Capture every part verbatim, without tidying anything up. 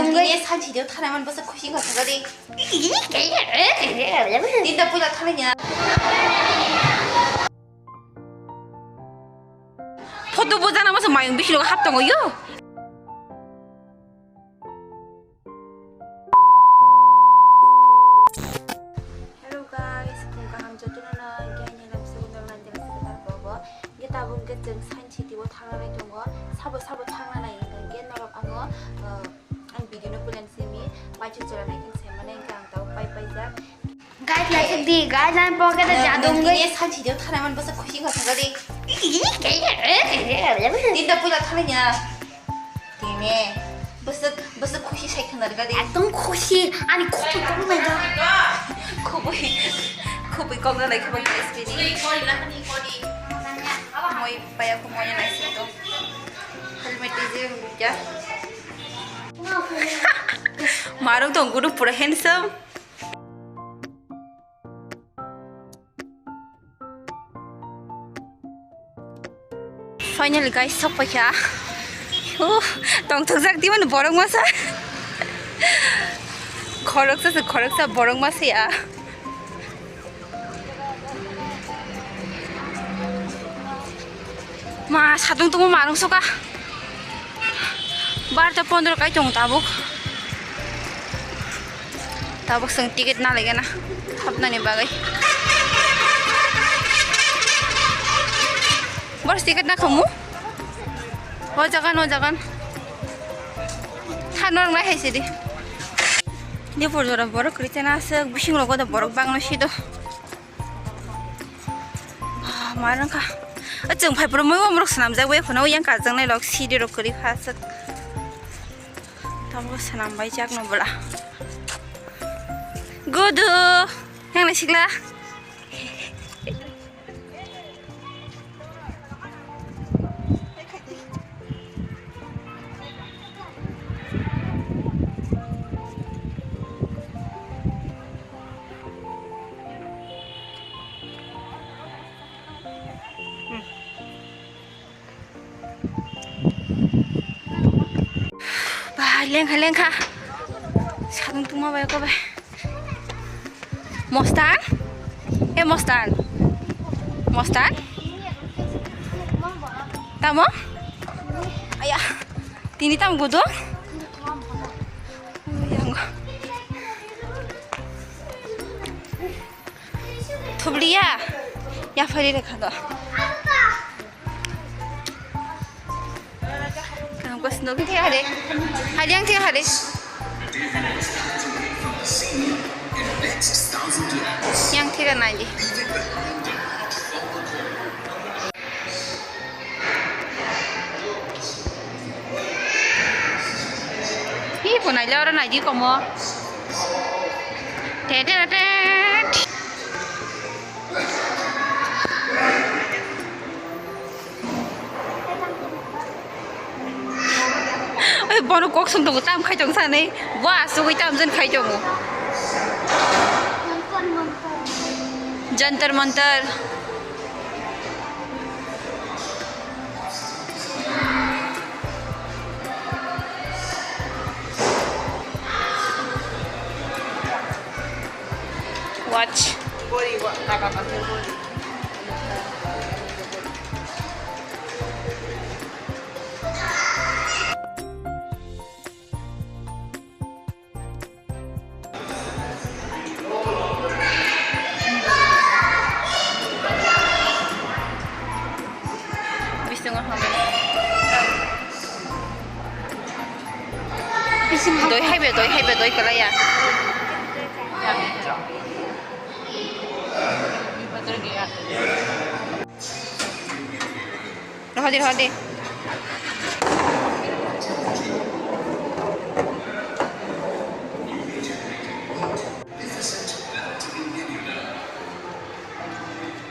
Tini sanchi dio thanai man bwswk khusi wngkha sakha di. Tinta puila thanai ya. Photo bujana masa mayung bisingo hap tongo yo. Hello guys, phung kaham jotono no, hingke ani nam se undang nang dela se ketar bobo. Hingke tabuk hingke chwng Science City o thangna nai tongo. Sabo sabo thangna nai hingke norok ano, eh, ang video no plan simi, pai chwng chwla nai khe se mane hingke ang tabuk pai paijak. Guys, like di, guys, ang pocket o jadung gwi. Tini Science City o thangna man bwswk khusi wngkha sakha di. Tinta puila thanai ya. Tini bwswk, bwswk khusi sai khna rwgadi. Ekdom khusi, ani khubui tong nai ga. Khubui, khubui kok na nai khubui guys bini. Moi paya ko moi nai se to. Helmet tiji ya. Marung tong guru pura handsome. Finally guys, sok paikha. Uh, tongthokjak di mano borok masa. Khoroksa se khoroksa borok masa ya. Ma, sadung tungma marung soka. Barta pondro kai tongo tabuk. Tabuk chwng ticket na laigana hapnani bagwi. Boris ticket na khamu? O jagan, o jagan. Tha norok nai hai sidi. Dipor jora borok kwrwi chana aswk, bising rogo da borok bangno sido. Ah, ma rwngkha. O chwng phai phuru mui bomrok swnamjak bai phano yang kajak nai lok sidi rok kwrwi kha aswk. Tamo swnam bai jak no bwla. Gudu. Yang nai sikla. Ba, lengkha, lengkha. Sadung tungma bai ko bai. Mostan? Eh, Mostan. Mostan? Tamo? Aya. Tini tam gudo? Yang. Thubliya. Ya phari rekha do. Kamu kos nol thik hare. Hari yang thik hare. Yang thik nai di. Hi, punai le oro nai di komo. Te te te. Oi, bono kok song tongo, tam khai tong sanai. Bo asugwi tam jen khai tongo. Jantar Mantar. Watch. Bisingo hambai. Doi haibe, doi haibe, doi kalaya. Rohadi, rohadi.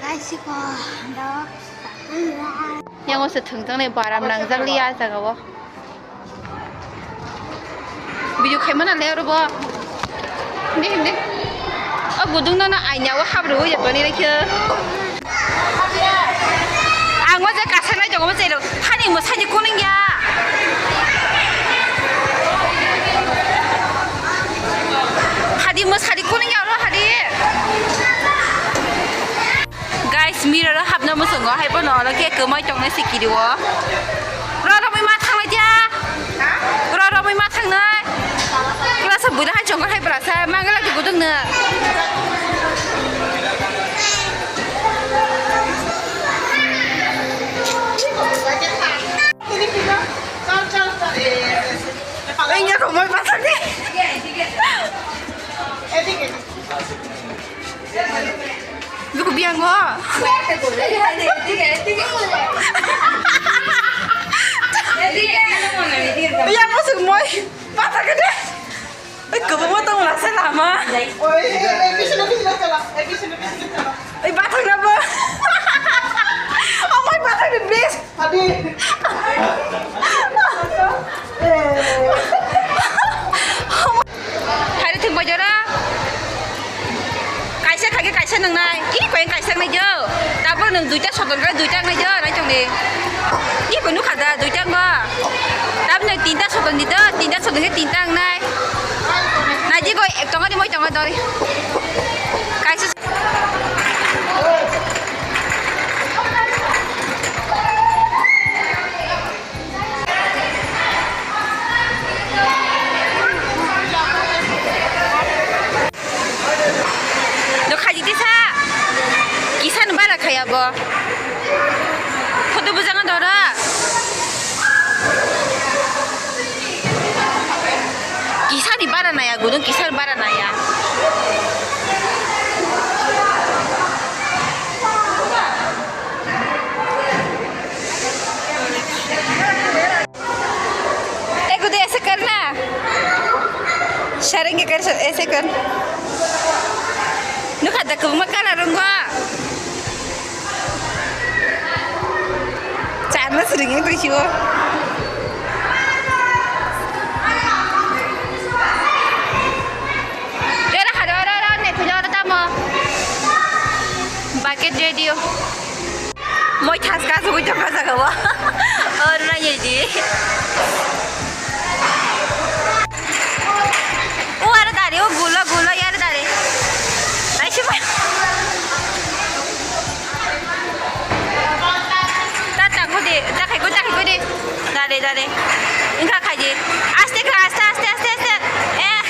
Kaisiko, do. Yang o se thwngjaknai baram nangjak liya ah jaga o. Video khaimana le oro bo. Hindi, hindi. O gudung no na aina o hap rwui ya toni rekhe. Ang o je kasanai tongo bo chero. Hani mo sani kuning ya. Bo hai bono oro khe kwmai tongnai se kiri o. Ro romwi ma thanglai dia. Ro romwi ma thangnai. Kla sa buda hai chongo hai bwla sa mangala di gudung no. Oi, nya romwi ma thangnai. Duku biang o. Ya, masuk moi. Patah gede. Eh, kebo mo tong lasa lama. Oi, eh, eh, bisa lebih, bisa lebih, eh, bisa lebih, bisa lebih. Eh, patah na bo. Oh, moi patah gede, please. Adi. Hari thwng bojora kaisa khagwi kaisa nwngnai. Ih, koyeng kaisa nai jo. Tabuk nwng duita soton khe duita nai jo, nai chongni. Ih, bo nukha da, duita ngo. Tabuk nwng tinta soton di do, tinta soton khe tinta wngnai. Naidi goi, ek tongo di moi tongo doi. Kaisa. Nokha jiti sa. Kisa no bara khaya bo. Photo bujang dora. Kisa ni bara naya, gudung kisa ni bara naya. Ego de ese karna. Sharenge kar sa-, ese kar. Nukha da kubuma kala rungwa. Charna seringi tu siwo. Yara hado ro ro ne tu jara tamo. Bucket radio. Moi thas ka sugui tongkha jaga o. O, naiyai di. O, aro dari, o, gulo, gulo, yar dari. Ai, si bai. Ta, ta, ko di, ta, khai, ko, ta, khai, ko di. Dari, dari. Engkha khai di. Aste kha, aste, aste, aste, aste. Eh.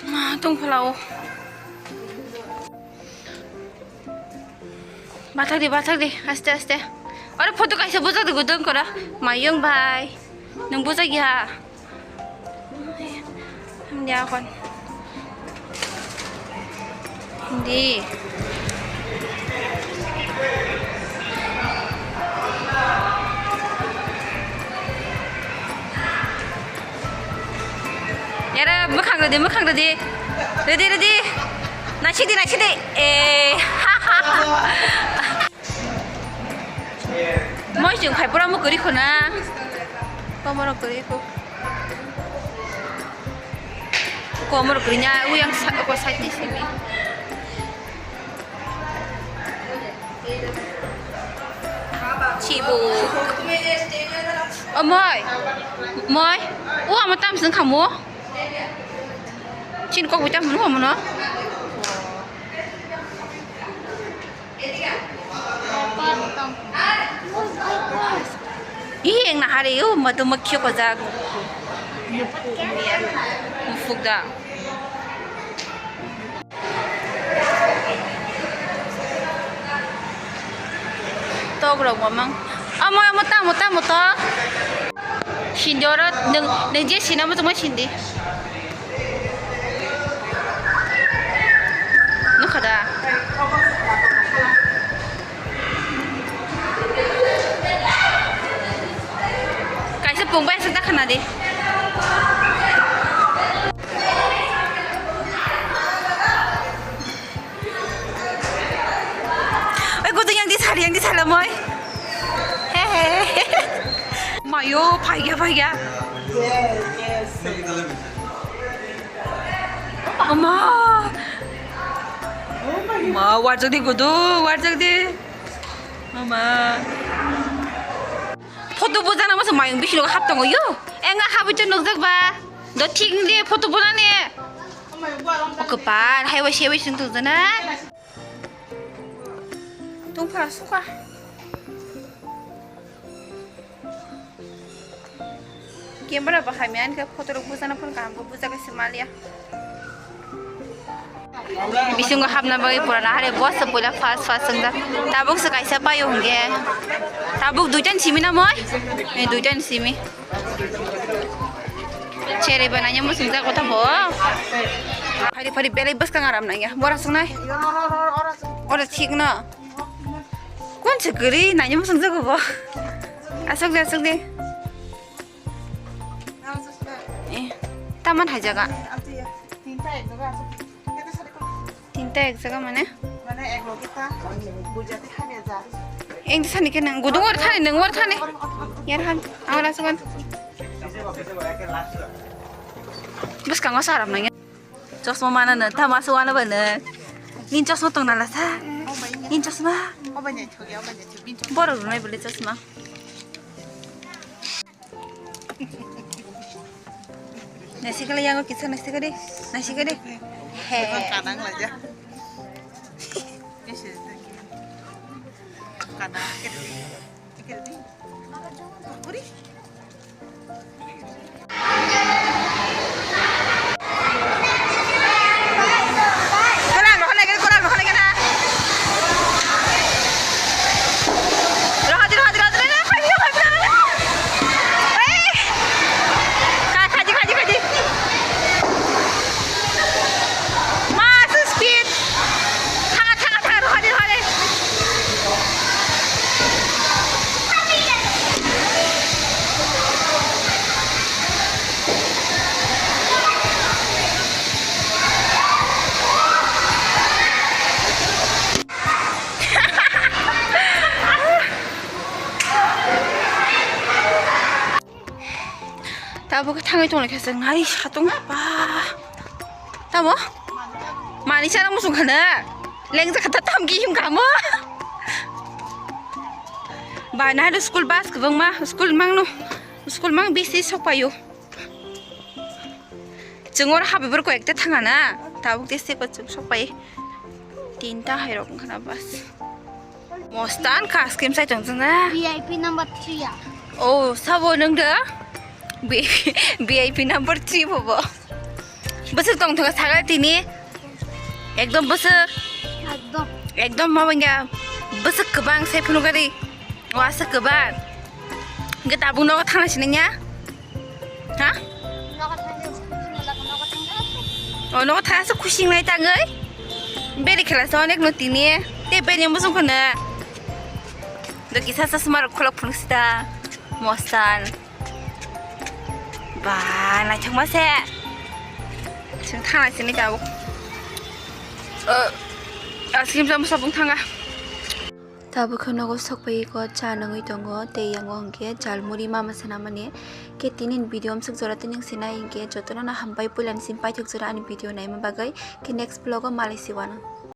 Ma tong phalao. Bathak di, bathak di, aste, aste. Oro photo kaisa bujak di, gudung kora. Mayung bai. Nwng bujak ya. Hindi akon. Hindi. Yara, mwkhang rwdi, mwkhang rwdi. Rwdi, rwdi. Naisidi, naisidi. Eh. Moi chwng phai pura mo kwrwi khuna. Komoro kwrwi khu. Komoro kwrwi nya, uyang sa-, ko side ni simi. Chibu. O moi. Moi. O amo tam sung khamu. Chin kok buta munu munu. Ih, yang nahari, oh, madu makhio kojak. Mufuk da. Tok rok mamang. Amo, amo, tamo, tamo, tok. Sindi oro, nung, nung je sina mo tongma sindi. Nukha da. Kaisa pung bai aswk da khana di. Oi, gudung yang di sari, yang di salamoi. He, he, he. Mayo, phaiya, phaiya. Ama. Ma, warjak di gudung, warjak di. Ama. Photo bujana masa mayung bisingo hap tongo yo. Enga habwi to nukjak ba. Do thik de photo bujani. O kwpal, hai wai se wai sing tong jana. Tong phara suka. Camera bahai me ani khe photo rok bujana phone kaham khe buja kaisa maliya. Bisingo hapna bagwi pura nahare boss se puila fast fast swngjak. Tabuk se kaisa paio hwnkhe. Tabuk duita ni simi na moi? Eh, duita ni simi. Chere ba nanya mo swngjak kotha bo. Phari phari belai bwskang aram nangya. Bora swngnai. Ora thik no. Kun se guri nanya mo swngjak bo. Asok de, asok de. Eh, taman hai jaga. Tinta ek jaga mane? Eng sani ke nang gudung or thani, nang or thani. Yar han, ang ora sugan. Bwskango saram nang. Chosma mana no, tama suana ba no. Nin chosma tong nala sa. Nin chosma. Borok runai bole chosma. Naisikala yango kisa naisikade, naisikade. He. Kanang laja. Kanang. Uri. Tabuk thangwi tonglaikha chwng hai satung ba. Tamo? Mani sana musung khana. Lengja khata tam ki him kamo. Ba na do school bus kwbangma, school mangno. School mang bisi sokpayo. Chwng oro habai borok koi ekta thanga na. Tabuk de seko chwng sokpai. Tinta hai rok wngkha na bas. Mostan kha screen sai tong jana. V I P number three ya. Oh, sabo nung da? V I P, V I P number three bobo. Bwswk tong thunga saga tini. Ekdom bwswk. Ekdom. Ekdom ma bangya. Bwswk kwbang sai phunu gari. Wasa kwbang. Hwnkhe tabuk nogo thangna sinanya? Ha? Nogo thangna, nogo thangna. O nogo thangna se khusi wngnai tangwi. Beri khela se onek no tini. Te beri musung khana. Do kisa chasma rok kholok phunuk sita. Mostan. Ba, naithokma se. Chwng thangna sinai tabuk. O, ice cream chama sabung thanga. Tabuk khe nogo sokpaiwi kok cha nangwi tongo, tei yango hwnkhe jhalmuri mama sanamani. Khe tini ni video amsuk jora tini wngsinai hinkhe jotono no hambai puila ni simi paithak jora ani video naima bagwi. Khe next vlog o malai si wano.